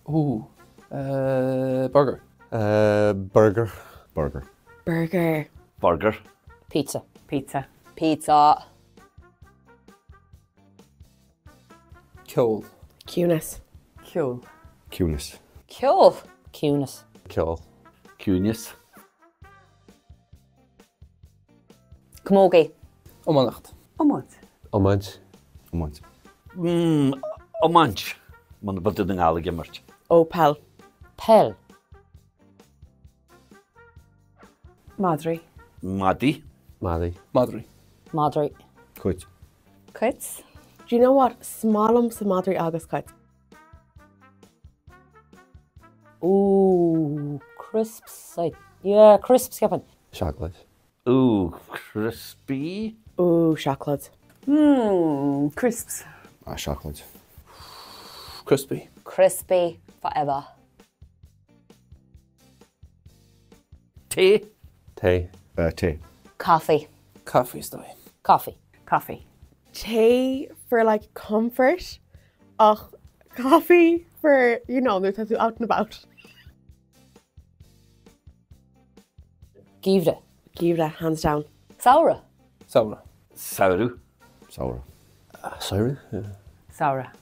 Ooh, uh, burger. Uh, burger. Burger. Burger. Burger. Pizza. Pizza. Pizza. Ceol. Ciúnas. Ceol. Ciúnas. Ceol. Ciúnas. Ceol. Ciúnas. Camogie. Iománacht. Iomáint. Iomáint. Iomáint. Mm, iomáint. Muna bhfuil Dún na nGall ag imirt. Ó, peil. Peil. Madraí. Madaí. Madaí. Madraí. Madraí. Cait. Cait. Do you know what? Is maith liomsa madraí agus cait. Ooh, crisps. I, yeah, crisps, ceapaim. Seacláid. Ooh, crispy. Ooh, seacláid. Hmm, crisps. Ah, seacláid. Crispy. Crispy forever. Tae. Tae. Uh, tae. Coffee. Coffee is dóigh. Coffee. Coffee. Tae for like comfort ach coffee for, you know, nuair atá tú out and about. Geimhreadh. Geimhreadh, hands down. Samhradh. Samhradh. Samhradh. Samhradh. Samhradh, yeah. Samhradh.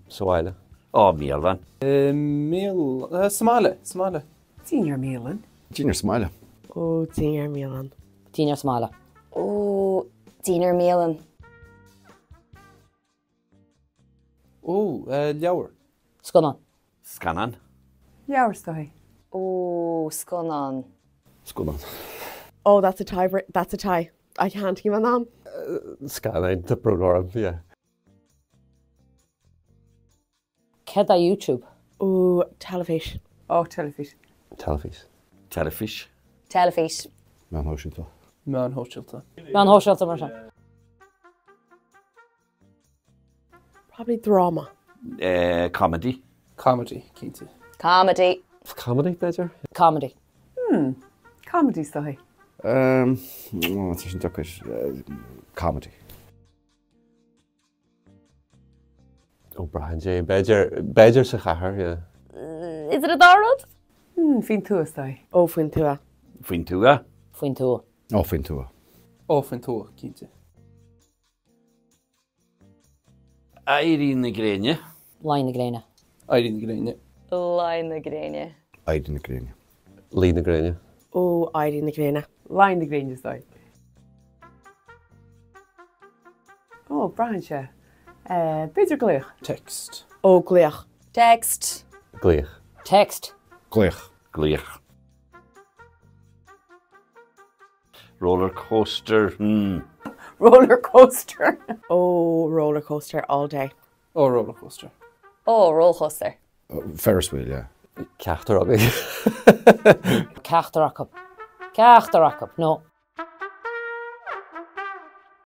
Sa bhaile. Ó, mbialann. Mbialann. Sa mbaile. Sa mbaile. Dinnéar i mbialann. Dinnéar sa mbaile. Ó, dinnéar i mbialann. Dinnéar sa mbaile. Ó, dinnéar i mbialann. Ó, leabhar. Scannán. Scannán. Leabhar is dóigh. Ó, scannán. Scannán. Oh, that's a tie, that's a tie. I can't keep on. Scannán, tá brón orm, yeah. Céard é YouTube? Ó, teilifís. Ó, teilifís. Teilifís. Teilifís. Teilifís. Meáin shóisialta. Meáin shóisialta. Meáin shóisialta mar sin. Probably dráma. Comedy. Comedy, cinnte. Comedy. Comedy, b'fhéidir? Comedy. Hmm, comedy is dóigh. Tá sin deacair. Comedy. Ó, braitheann sé. B'fhéidir, b'fhéidir sa chathair, yeah. Is it an dá rud? Hmm, faoin tuath is dóigh. Ó, faoin tuath. Faoin tuath. Faoin tuath. Ó, faoin tuath. Ó, faoin tuath, cinnte. Éirí na gréine. Luí na gréine. Éirí na gréine. Luí na gréine. Éirí na gréine. Luí na gréine. Ó, éirí na gréine. Luí na gréine is dóigh. Ó, braitheann sé. B'fhéidir glaoch. Text. Ó, glaoch. Text. Glaoch. Text. Glaoch. Glaoch. Roller coaster, hmm. Roller coaster. Ó, roller coaster all day. Ó, roller coaster. Ó, roller coaster. Ferris wheel, yeah. Ceachtar agaibh. Ceachtar acu. Ceachtar acu. No.